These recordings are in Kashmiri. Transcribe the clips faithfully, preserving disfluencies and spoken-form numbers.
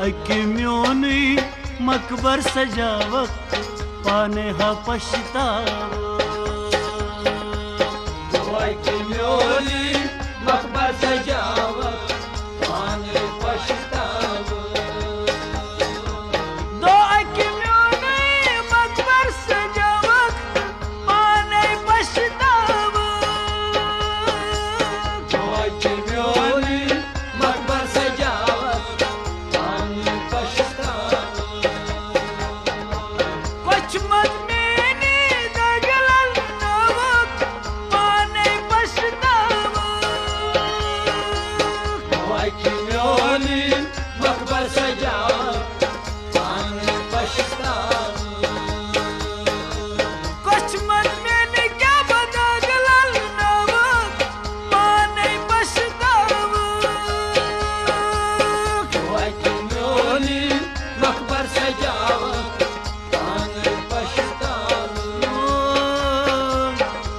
اکہِ میونُے مقبر سجاوکھ، پانے ہا پچھتاوکھ۔ اکہِ میونُے مقبر سجاوکھ، پانے پچھتاوکھ۔ دو اکہِ میونُے مقبر سجاوکھ، پانے پچھتاوکھ۔ دو اکہِ میونُے مقبر سجاوکھ، پانے پچھتاوکھ۔ کۄچھِ منٛز میٛٲنی دَگ لَلنٲوٕکھ، پانَے پَشتاوٕکھ۔ وَتہِ میٛٲنی مقبر سجاوٕکھ، پانَے پَشتاوٕکھ۔ کۄچھِ منٛز میٛٲنی کیٛاہ بہٕ دَگ لَلنٲوٕکھ، پانَے پَشتاوٕکھ۔ وَتہِ میٛٲنی مقبر سجاوٕکھ، پانَے پَشتاوٕکھ۔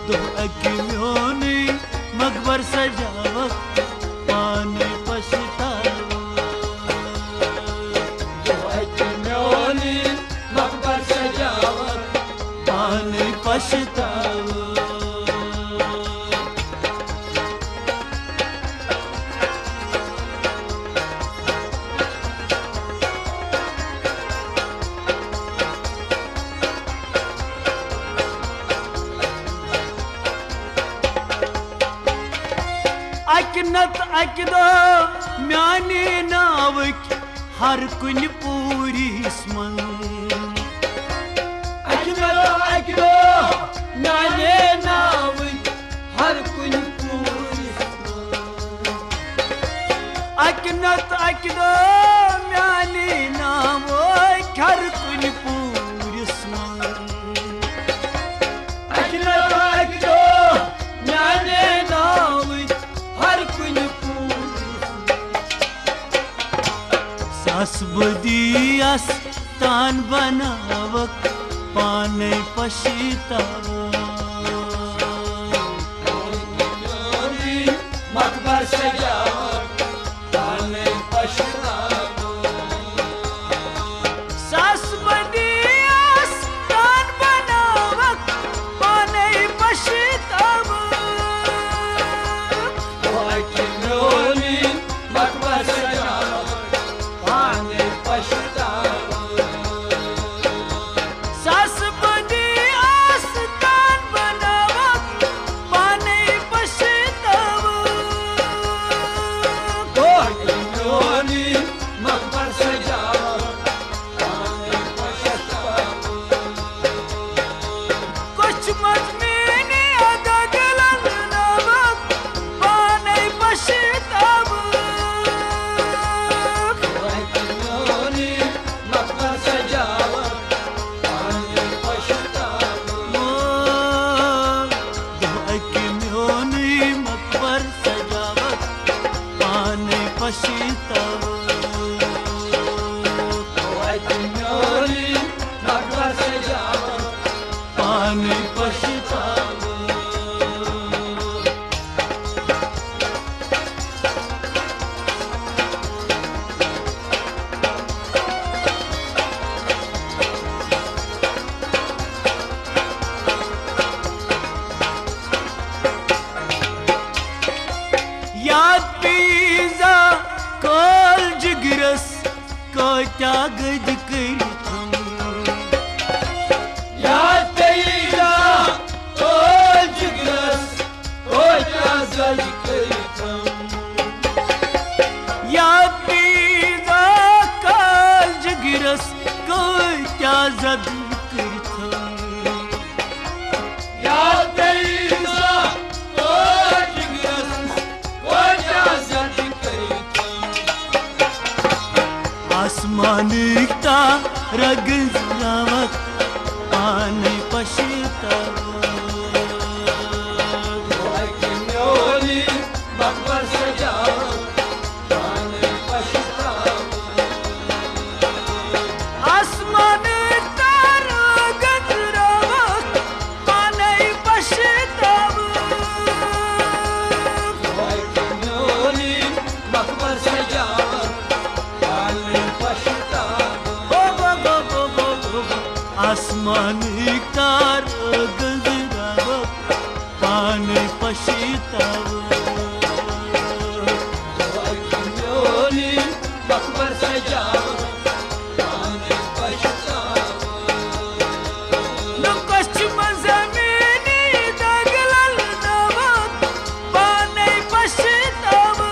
دۄہ اَکہِ میونُے مقبر سجاوَکھ، پانَے پَشتاوَکھ۔ دۄہ اَکہِ میونُے مقبر سجاوَکھ، پانَے پَشتاوَکھ۔ اَکہِ نَتہٕ اَکہِ دۄہ میٛانہِ ناوٕکۍ ہر کُنہِ پوٗرِس منٛز۔ اَکہِ نَتہٕ اَکہِ دۄہ میٛانہِ ناوٕکۍ ہر کُنہِ پوٗرِس منٛز۔ اَکہِ نَتہٕ اَکہِ دۄہ میٛانہِ ناوٕکۍ ہر کُنہِ پوٗرِس منٛز۔ اَکہِ نَتہٕ اَکہِ دۄہ میٛانہِ ناوٕکۍ ہر کُنہِ پوٗرِس منٛز۔ ساس بٔدی آستان بناوکھ، پانے پشتاوکھ۔ مقبر سجاوکھ، پانے پشتاوکھ۔ ساس بٔدی آستان بناوکھ، پانے پشتاوکھ۔ وَتہِ میٛٲنی مقبر سجاوکھ، پانے پشتاوکھ۔ ساس بٔدی آستان بناوکھ، پانے پشتاوکھ۔ وَتہِ میٛٲنی مقبر سجاوکھ، پانے پشتاوکھ۔ کۄچھِ منٛز میٛٲنی اَدٕ دِلَن ناوکھ، پانے پشتاوکھ۔ وَتہِ میٛٲنی مقبر سجاوکھ، پانے پشتاوکھ۔ دۄہ اَکہِ میٛٲنی مقبر سجاوکھ، پانے پشتاوکھ۔ وَتہِ میٛٲنی مقبر سجاوکھ، پانے پشتاوکھ۔ یاد پیٚیہِ زا کٲلۍ جِگرس، کٲتیٛاہ گٔدۍ کٔرِتھ۔ یاد پیٚیہِ زا کٲلۍ جِگرس، کٲتیٛاہ زَدۍ کٔرِتھ۔ یاد پیٚیہِ زا کٲلۍ جِگرس، کٲتیٛاہ زَدٕ کٔرِتھ۔ یاد پیٚیہِ زا کٲلۍ جِگرس، کٲتیٛاہ زَدٕ کٔرِتھ۔ آسمانٕکۍ تارٕ گٔنٛزراوَکھ، پانَے پَشتاوَکھ۔ وَتہِ میٛٲنی مقبر سجاوَکھ، پانَے پَشتاوَکھ۔ آسمانٕکۍ تارٕ گٔنٛزراوَکھ، پانَے پَشتاوَکھ۔ وَتہِ میٛٲنی مقبر سجاوَکھ، پانَے پَشتاوَکھ۔ پنٕنۍ کار گٔنٛزراوکھ، پانَے پٔشیٖتاوکھ۔ نہٕ کۄچھِ منٛز زمینی دگ للناوکھ، پانَے پٔشیٖتاوکھ۔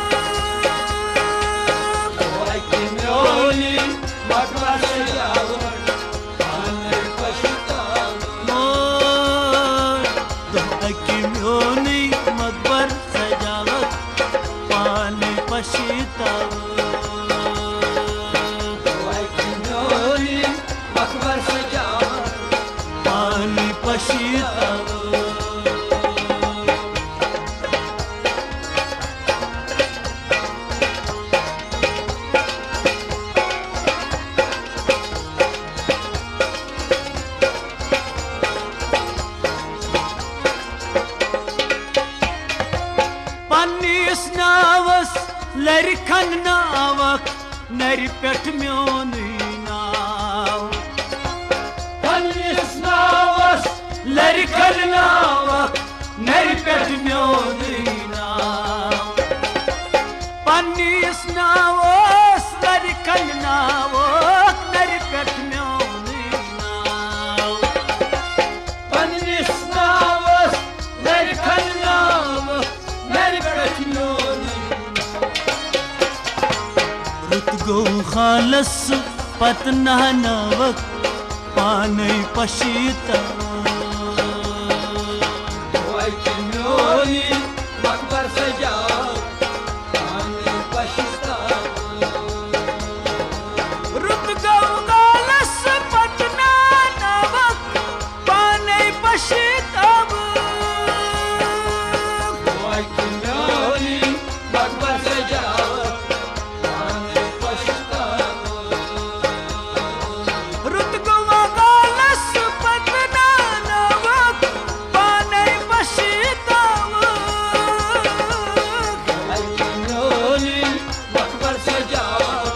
مول، دۄہ اَکہِ میونُے مقبر سجاوکھ، پانَے پٔشیٖتاوکھ۔ پانَے پٔشیٖتاوکھ۔ پننِس ناوس لرِ کھنناوکھ، نرِ پٮ۪ٹھ میونُے ناو۔ پننِس ناوس لرِ کھنناوکھ، نرِ پٮ۪ٹھ میونُے ناو۔ پننِس ناوس لرِ کھنناوکھ، نرِ پٮ۪ٹھ میونُے ناو۔ پننِس ناوس لرِ کھنناوکھ، نرِ پٮ۪ٹھ میونُے۔ رُت گوٚو خالس پتہٕ نہناوکھ، پانے پشیتاو۔ توتہِ میونُے مقبر سجاو، پانے پشیتاو۔ رُت گوٚو خالس پتہٕ نہناوکھ، پانے پشیتاو۔ توتہِ میونُے مقبر سجاو، پانے پشیتاو۔ رُت گوٚو خالس پتہٕ نہناوکھ، پانے پشیتاو۔ توتہِ میونُے مقبر سجاو،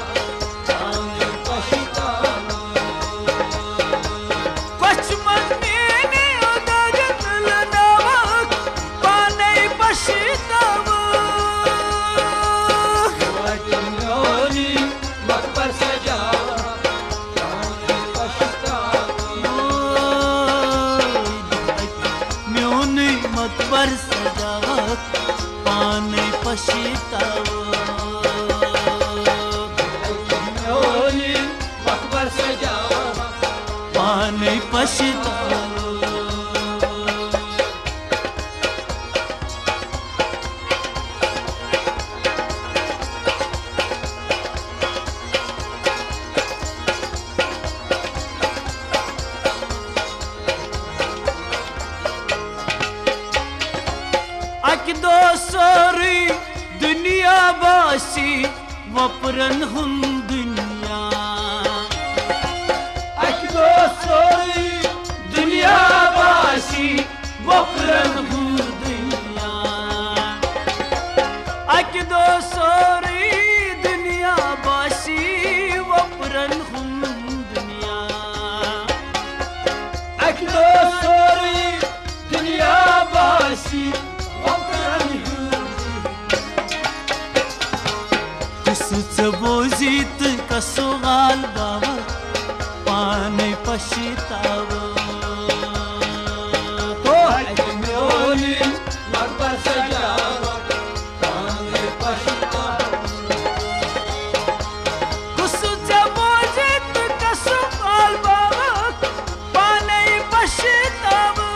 پانے پشیتاو۔ کۄچھِ منٛز میٲنی دٲدِ تُلناوکھ، پانے پشیتاوکھ۔ توتہِ میونُے مقبر سجاو، پانے پشیتاو۔ میونُے مقبر سجاوکھ، پانے پشیتاوکھ۔ میونُے مقبر سجاو، پانے پشیتاوکھ۔ اکہِ دۄہ سورُے دُنیا باسی وۄپرن ہُنٛد دُنیا۔ اکہِ دۄہ سورُے دُنیا باسی وۄپرن ہُنٛد دُنیا۔ اکہِ دۄہ سورُے دُنیا باسی وۄپرن ہُنٛد دُنیا۔ اکہِ دۄہ سورُے دُنیا باسی وۄپرن ہُنٛد۔ قصہٕ ژےٚ بوزی تہٕ کسُہ حال باوٕ، پانے پشیتاوٕ۔ توتہِ میونُے مقبر سجاو، پانے پشیتاوٕ۔ قصہٕ ژےٚ بوزی تہٕ کسُہ حال باوٕ، پانے پشیتاوٕ۔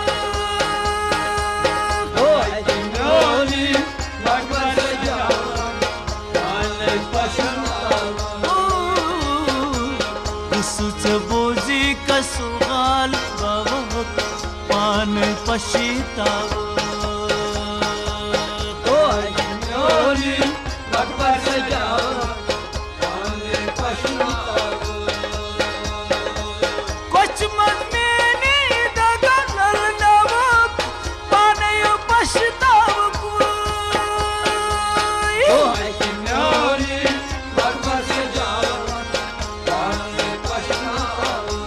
توتہِ میونُے مقبر سجاو، پانے پشیتاوٕ۔ قصہٕ ژےٚ بوزی کسُہ حال باوٕ، پانے پشیتاوٕ۔ توتہِ میونُے مقبر سجاو، پانے پشیتاوٕ۔ کۄچھِ منٛز میٲنی دگہٕ للناوکھ، پانے پشیتاوکھ۔ توتہِ میونُے مقبر سجاو، پانے پشیتاوٕ۔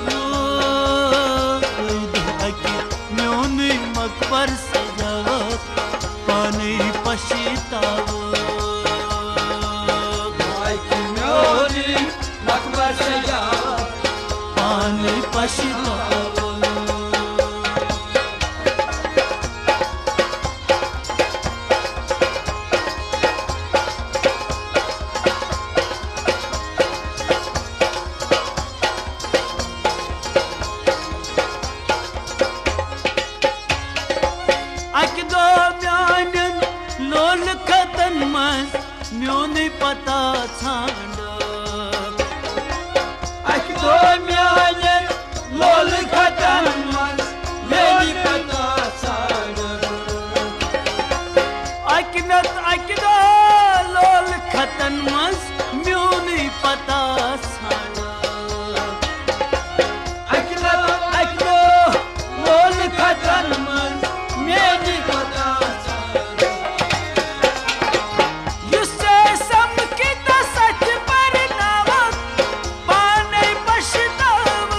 میونُے پتہ ژھانٛڈ۔ اکہِ دۄہ میانٮ۪ن لولہٕ کھتن منٛز میٲنی پتہ ژھانٛڈ۔ اکہِ نتہٕ اکہِ دۄہ لولہٕ کھتن منٛز میونُے پتہ ژھانٛڈ۔ اکہِ نتہٕ اکہِ دۄہ لولہٕ کھتن منٛز میٲنی پتہ ژھانٛڈ۔ یُس ژےٚ سمکھِ تس اتھِ پرناوکھ، پانے پشتاوکھ۔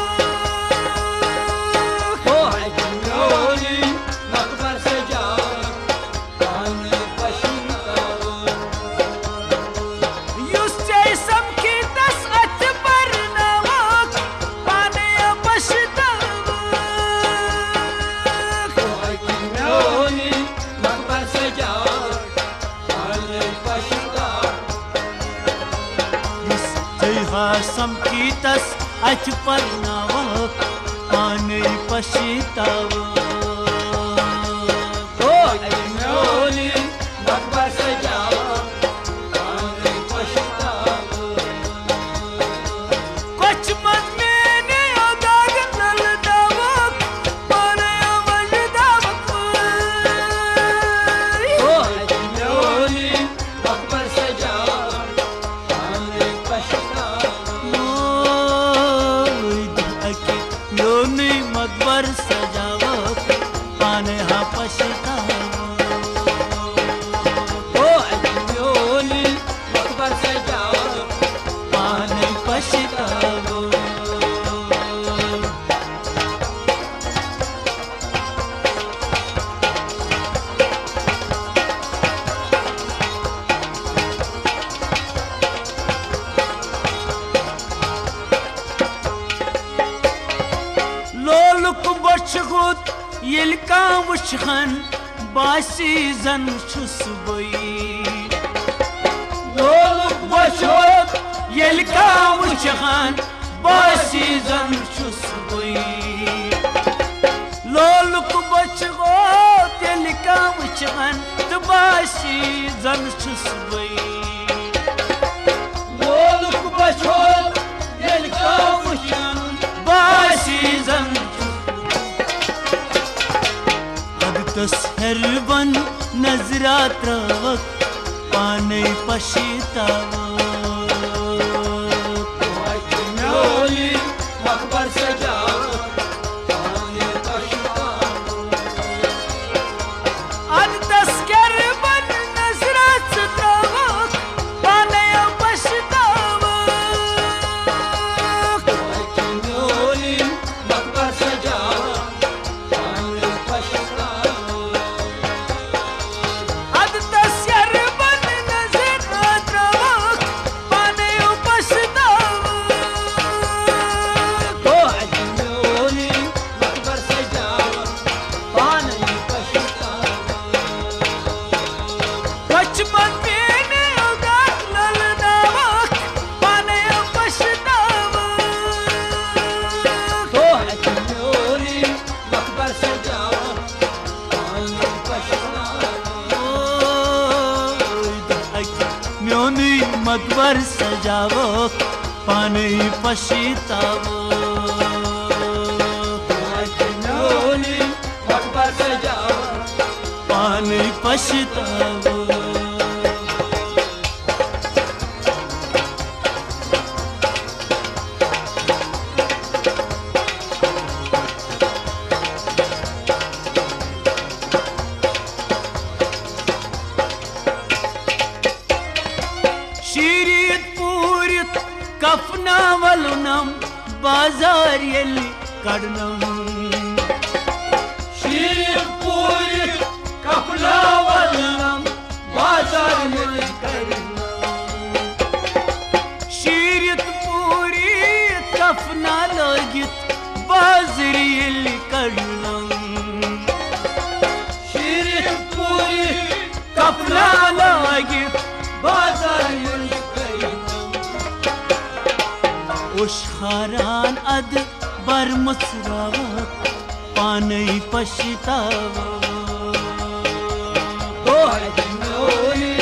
او اتہِ میونُے مقبر سجاوکھ، پانے پشتاوکھ۔ یُس ژےٚ سمکھِ تس اتھِ پرناوکھ، پانے پشتاوکھ۔ او اتہِ میونُے مقبر سجاوکھ، پانے پشتاوکھ۔ یُس ژےٚ ہا سمکھِ تس اتھِ پرناوکھ، پانے پشتاوکھ۔ او اتہِ میونُے مقبر سجاوکھ، پانے پشتاوکھ۔ کۄچھِ منٛز میٲنۍ اوداگ للناوکھ، پانے وجداوکھ۔ او اتہِ میونُے مقبر سجاوکھ، پانے پشتاوکھ۔ او اتہِ میونُے مقبر سجاوکھ، پانے ہا پشتاوکھ۔ او اتہِ میونُے مقبر سجاوکھ، پانے پشتاوکھ۔ لولُک بۄچھِ ہوٚت ییٚلہِ کانٛہہ وٕچھِ ہن، باسی زن چھُس بٕے۔ لولُک بۄچھِ ہوٚت ییٚلہِ کانٛہہ وٕچھِ ہن، باسی زن چھُس بٕے۔ لولُک بۄچھِ ہوٚت ییٚلہِ کانٛہہ وٕچھِ ہن، تہٕ باسی زن چھُس بٕے۔ لولُک بۄچھِ ہوٚت ییٚلہِ کانٛہہ وٕچھِ ہن، باسی زن چھُس۔ اَدٕ تس ہیٚرِ بۄن نظرا ترٛٲوکھ، پانے پشتاوکھ۔ توتہِ میونُے مقبر سجاوکھ، پانے پشتاوکھ۔ اَدٕ تس ہیٚرِ بۄن نظرا ژٕ ترٛٲوکھ، پانے پشتاوکھ۔ توتہِ میونُے مقبر سجاوکھ، پانے پشتاوکھ۔ اَدٕ تس ہیٚرِ بۄن نظرا ترٛٲوکھ، پانے پشتاوکھ۔ توتہِ میونُے مقبر سجاوکھ، پانے پشتاوکھ۔ کۄچھِ منٛز میٲنۍ اوداگ للناوکھ، پانے پشتاوکھ۔ توتہِ میونُے مقبر سجاوکھ، پانے پشتاوکھ۔ او اتہِ میونُے مقبر سجاوکھ، پانے پشتاوکھ۔ توتہِ میونُے مقبر سجاوکھ، پانے پشتاوکھ۔ شیٖرِتھ پوٗرِتھ کفنا ولنم، بازار ییٚلہِ کڑنم۔ شیٖرِتھ پوٗرِتھ کفنا ولنم، بازار ییٚلہِ کڑنم۔ شیٖرِتھ پوٗرِتھ کفنا لٲگِتھ، بازر ییٚلہِ کڑنم۔ شیٖرِتھ پوٗرِتھ کفنا لٲگِتھ، بازر ییٚلہِ کڑنم۔ اوٚش کھاران ادٕ بر مُژراوکھ، پانے پشتاوکھ۔ توتہِ میونُے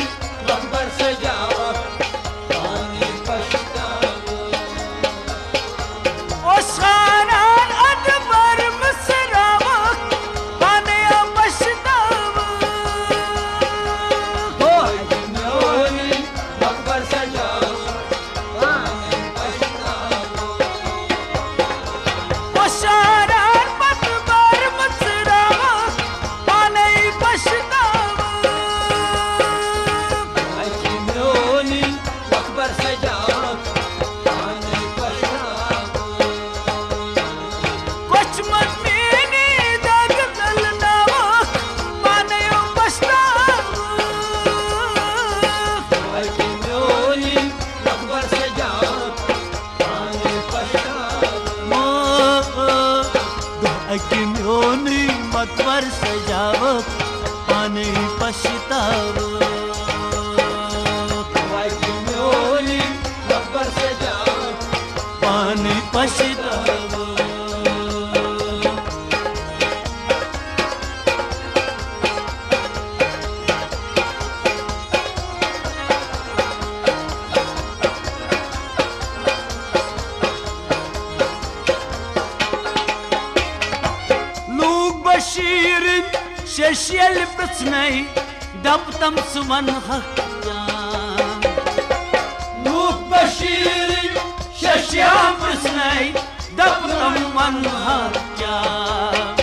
مقبر سجاوکھ۔ شیٚش ییٚلہِ پرٛژھنَے، دَپتَم ژٕ وَنہٕ ہَکھ کیٛاہ؟ لوٗکھ بشیٖرٕنۍ شیٚش ییٚلہِ پرٛژھنَے، دَپتَم وَنہٕ ہَکھ کیٛاہ؟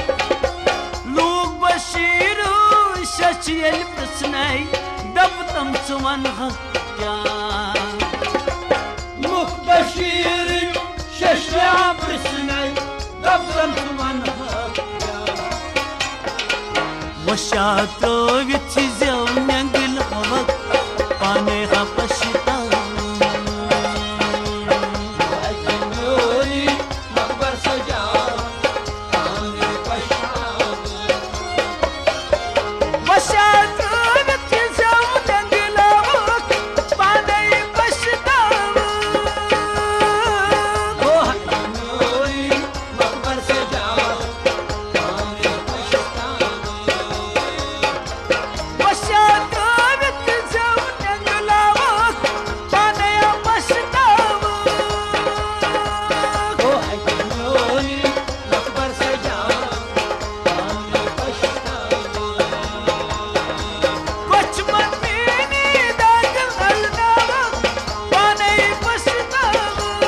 لوٗکھ بشیٖرٕنۍ شیٚش ییٚلہِ پرٛژھنَے، دَپتَم ژٕ وَنہٕ ہَکھ کیٛاہ؟ لوٗکھ بشیٖرٕنۍ شیٚش ییٚلہِ پرٛژھنَے، دَپتَم ژٕ وَنہٕ ہَکھ کیٛاہ؟ وۄشا ترٲوِتھ چھِ زٮ۪و نٮ۪نٛگٕلۍ ہَوَکھ، پانَے ہا پَشتاوان۔ وۄشا ترٲوِتھ چھِ زٮ۪و نٮ۪نٛگٕلۍ ہَوَکھ، پانَے پَشتاوان۔ وۄشا ترٲوِتھ زٮ۪و نٮ۪نٛگٕلۍ ہَوَکھ، پانَے پَشتاوان۔ گوٚو اَکہِ میٛٲنۍ مۄخبر سجاوان، پانَے پَشتاوان۔ کۄچھِ منٛز میٛٲنی داغ لَلناوان، پانَے پَشتاوان۔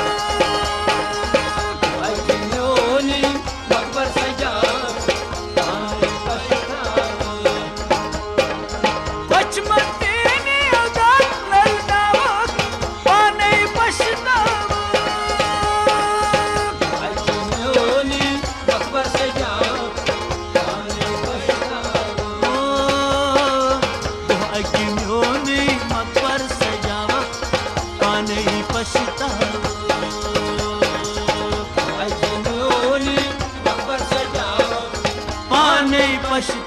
گوٚو اَکہِ میٛٲنۍ مۄخبر سجاوان، پانَے پَشتاوان۔ کۄچھِ منٛز میٛٲنی داغ لَلناوان، پانَے پَشتاوان۔ اَکہِ میٛٲنی مۄخبر سجاوان، پانَے پَشتاوان۔ او، دۄہ اَکہِ میٛٲنی مۄخبر سجاوان، پانَے پَشتاوان۔ اَکہِ میٛٲنی مۄخبر سجاوان، پانَے پَشتاوان۔